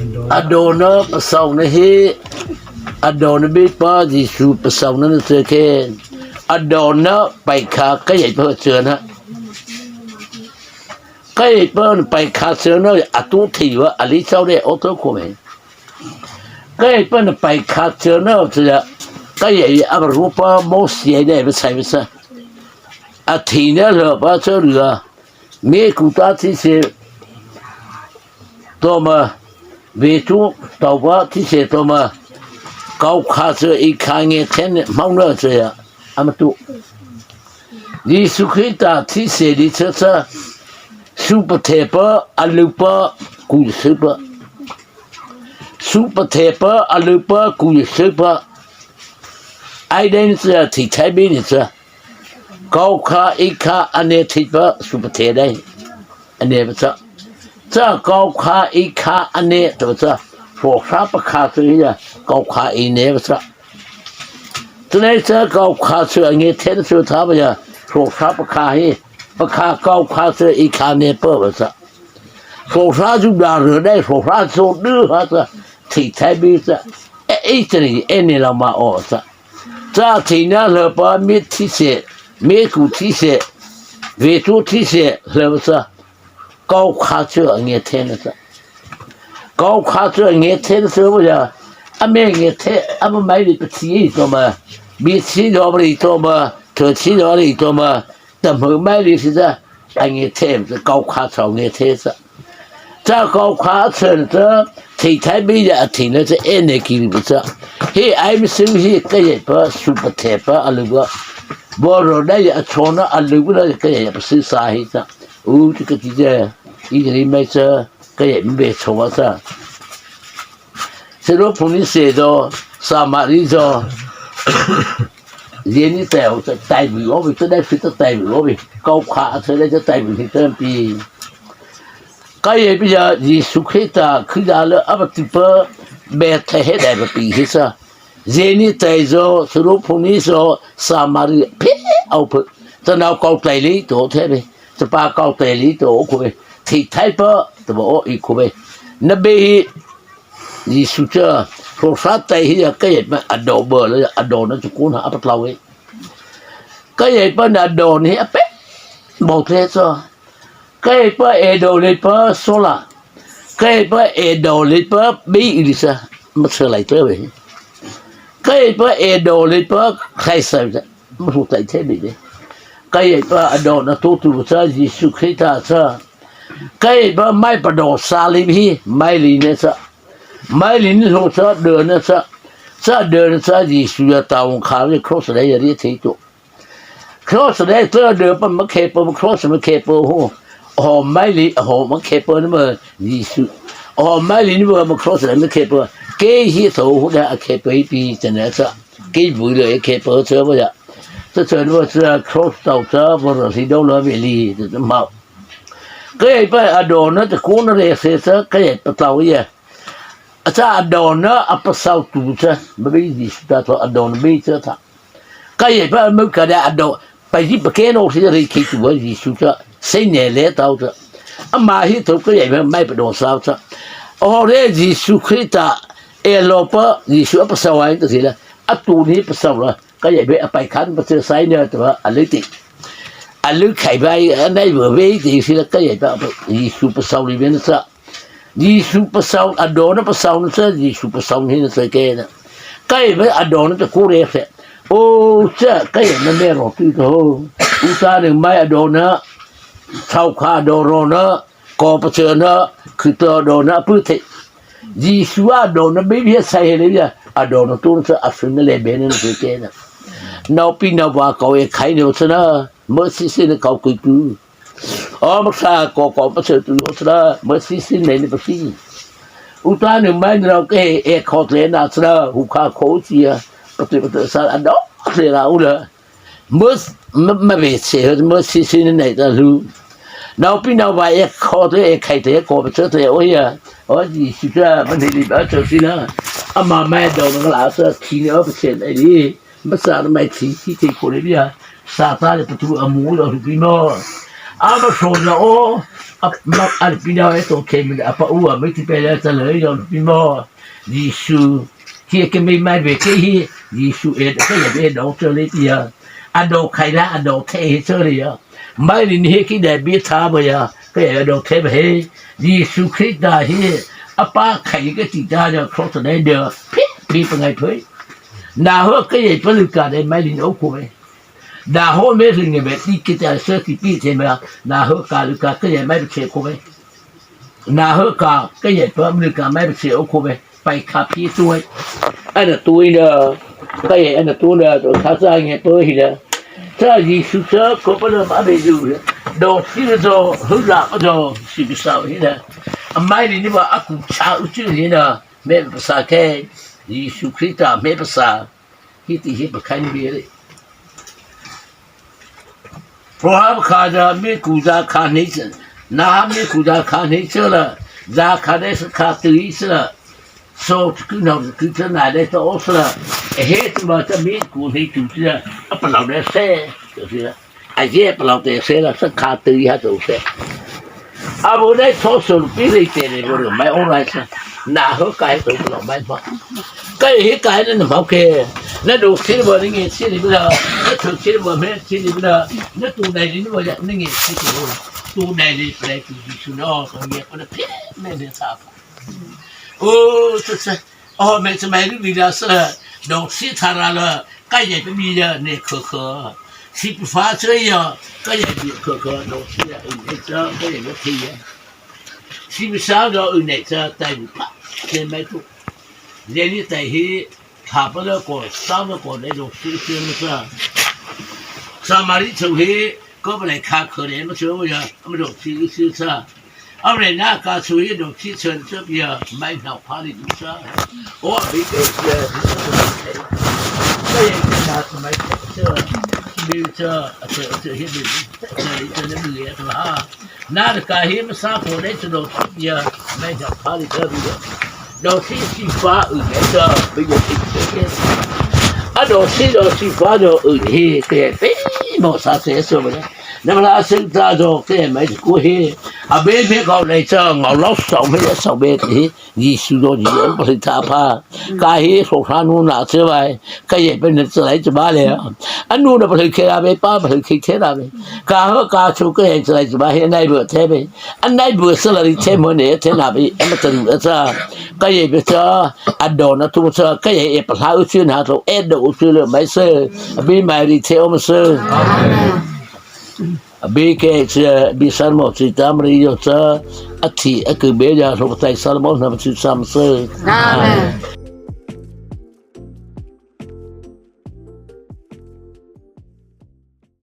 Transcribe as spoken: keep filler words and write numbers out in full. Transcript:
Adona pasaona he, adona biepa Zisu pasaona na châ kei, adona paikha kei pa châ na. Kei pa na paikha châ na, a tu thei va, a li chau de, o tu ko me. Kei pa na paikha châ na, châ ya, kei ya, a ba ru pa mo si ai de, ba sai ba sa. A thei na lo pa châ lu a. Mi ku ta thi se to ma, ve tu tau ba thi se to ma, kau kha châ i kha nge then mau na châ ya, ama tu. Zisu Krista thi se di châ châ, su pa the pa, a lu pa, ku su pa. Su pa the pa, a lu pa, ku su pa. Ai dai ni châ, thi thai bi ni châ. Kau kha i kha a ne thi pa, su pa the dai. A ne pa châ. Châ kau kha i kha a ne to châ. Hro hra pa kha châ ya, kau kha i ne pa châ. Châ nei châ kau kha châ a nge then châ tha ba ya, hro hra pa kha hi, pa kha kau kha châ i kha ne pa ba châ. Hro hra zu da ru dai, hro hra zo du ha châ, thi thai bi châ. E, e châ ni, e ne la ma o châ. Châ thi na lo pa mi thi se, mi ku thi se, ve tu thi se, lo pa châ. Kau kha châ a nge then na châ. Kau kha châ a nge then na châ ba ya. A me nge the, a ma mai li pa thi to ma. Bi thi do ba li to ma, thei thi do li to ma. Ta mo mai li si châ. A nge the, kau kha châ nge the châ. Châ kau kha châ na châ, thi thai bi ya a thi na châ, e ne ki li pa châ. He ai mi sim hi kei pa, su pa the pa, a lu pa. Bo ro dai ya a chô na, a lu pa dai kei pa si sa hi châ. U ti ka ti je, i ri mai châ, kei mi be chô wa châ. Siro phung ni se do, Samari do. Ye ni tai o châ, tai bi o bi, châ dai phi châ tai bi o bi. Kau kha châ dai châ tai bi ni châ pi. Kei bi ya, Zisu Krista, Krista le a ba ti pa, be the he dai ba pi hi châ. Ye ni tai zo, siro phung ni zo, Samari, phi au phe. Châ nao kau tai li to the be. Châ pa kau tai li to ko be. Thi thai pa, to ba o i ko be. Na be hi, Zisu châ, hro hra tai hi ya kei pa a do ba le, a do na chu ko na a pa tlau e. Kei pa na do ni a pe, bo the châ. Kei pa e do le pa so la. Kei pa e do le pa bi i li sa, ma châ lai te be. Kei pa e do le pa khai sa, ma hu tai the be de. Kei pa a do na to tu châ, Zisu Krista châ. Kei pa mai pa do sa li hi, mai li ne châ. Mai li ni lo châ, de ne châ. Châ de ne châ, Zisu ya ta wang kha le cross le ya ri thei to. Cross le châ de pa ma khe pa, cross ma khe pa ho. Ho mai li, ho ma khe pa ni ma Zisu. Ho mai li ni ma cross le ma khe pa. Kei hi to ho da a khe pa hi pi châ ne châ. Kei bu le khe pa châ ba ya. Châ châ ni ba châ cross tau châ ba ra si do la be li, châ ma. Kei pa a do na châ ko na re se châ, kei pa tlau ya. A châ a do na a pa sau tu châ, ba bi Zisu ta to a do na bi châ ta. Kei pa mo ka da a do, pa yi pa ke no si re ki tu ba Zisu châ, sei ne le tau châ. A ma hi to kei pa mai pa do sau châ. O re Zisu Krista, e lo pa Zisu a pa sau ai ta si la, a tu ni pa sau la. Kei pa a pai khan pa châ sai ne to a le ti. A le khai ba a nai ba be ti si la kei pa Zisu pa sau li be na châ. Zisu pa sau, a do na pa sau na châ, Zisu pa sau ni na châ kei na. Kei pa a do na châ ko re se. O châ, kei na me ro tu to. U ta ne mai a do na. Chau kha do ro na. Ko pa châ na, khu to do na pu the. Zisu a do na be bi sai he le ya. A do na to na châ a su na le be na châ kei na. Nau pi nau ba kau e khai ne o châ na. Mo si si na kau ku tu. O ma sa ko ko pa châ tu o châ na. Mo si si ne ni pa si. U ta ne mai na ke e ko le na châ na. Hu kha ko si ya. Pa tu pa tu sa a do le na u la. Mo, ma, ma be se, mo si si nei nei ta lu. Nau pi nau ba e ko te, e khai te, ko pe te, o ya. O Zisu ta, ma nei li ba te si na. A ma mai do na la sa, ki ne o pe se nei li. Ma sa na mai si si te ko le bia. Sa ta le pa tu a mu lo hu pi mo. ama sona o, ama a pi na e to ke mi a pa u a mi ti pe le ta le yo pi mo. Jisu, hi ke mi mai be ke hi, Jisu e ke ya be do te le ya. A do khai la, a do te he te le ya. Mai ni he ki da bi ta ba ya, ke ya do te ba he. Jisu Krista hi, a pa khai ke ti da ya kro te ne de. Pi, pi pa ngai phe. Na ho ke ya pa lu ka de mai ni o ko e. Na ho me ri nge be ti ke ta se ti pi te ma, na ho ka lu ka ke ya mai be che ko e. Na ho ka ke ya pa lu ka mai be che o ko e. Pai ka pi tu e. Ana tu i na, ke ya ana tu na, to ta sa nge po hi na. Sa Jisu sa ko pa na ma be ju. Do si do, hu la do, si bi sa hi na. A mai ni ni ba a ku cha u chi ni na. Me pa sa ke, Jisu Krista me pa sa. Hi ti hi pa khai ni bi le. Prohab kha da mi ku da kha ni se. Na mi ku da kha ni se la. Da kha de se kha tu i se la. So ku no ku se na de to o se la. E he tu ma ta mi ku ni tu se la. A pa lao de se. Tu se la. A ye pa lao de se la. Se kha tu i ha tu se. A bo de so so pi le te le bo mai o lai se. Na ho kai to lo mai ba. Kai he kai na ma ke. Na do chi ba ni nge chi ni ba. Na to chi ba me chi ni ba. Na tu dai ni ba ya ni nge chi ni ba. Tu dai ni pre tu di su no to ye ko na pe me ne sa. O se se. O me se mai ni da se. Do si ta ra la. Kai ye pe mi ya ne ko ko. Si pu fa se ya. Kai ye bi ko ko do si ya. E sa kai ye pe ya. Si mi sa do u ne sa tai pa. Ke mai tu. Ye ni tai hi, tha pa le ko, sa le ko le do si si ma sa. Samari chô hi, ko pa le kha ko le ma chô ya, ma do si si sa. A le na ka chô hi do si chô chô ya, mai na pa ni sa. O bi ke ya. Ke ya na sa mai chô. Bi chô, a chô chô hi bi. Chô ni chô ni bi ya ha. Na ka hi ma sa ko le chô do si ya, mai na pa ni sa bi ya. Do si si pa u ne sa, bi ya si ke. A do si do si pa do u hi ke pe mo sa se so ba. Na ma la se ta do ke mai ku hi. A be me ko le sa ngau lo so me so be ti. Jisu do ji pa ta pa. Ka hi so sa nu na se ba. Ka ye pe ne se lai se ba le. A nu na pa ke a be pa pa ke ke na be. Ka ho ka chu ke ye se lai se ba he nai bu te be. A nai bu se la ri te mo ne te na be. A ma ta ru a sa. Ka ye be sa. A do na tu sa. Ka ye e pa la u chu na to. E do u chu le mai se. A bi mai ri te o ma se. Amen. A bi ke se bi sa mo chi ta ma ri yo sa. A ti a ku be ya so tai sa mo na chi sa ma se. Amen.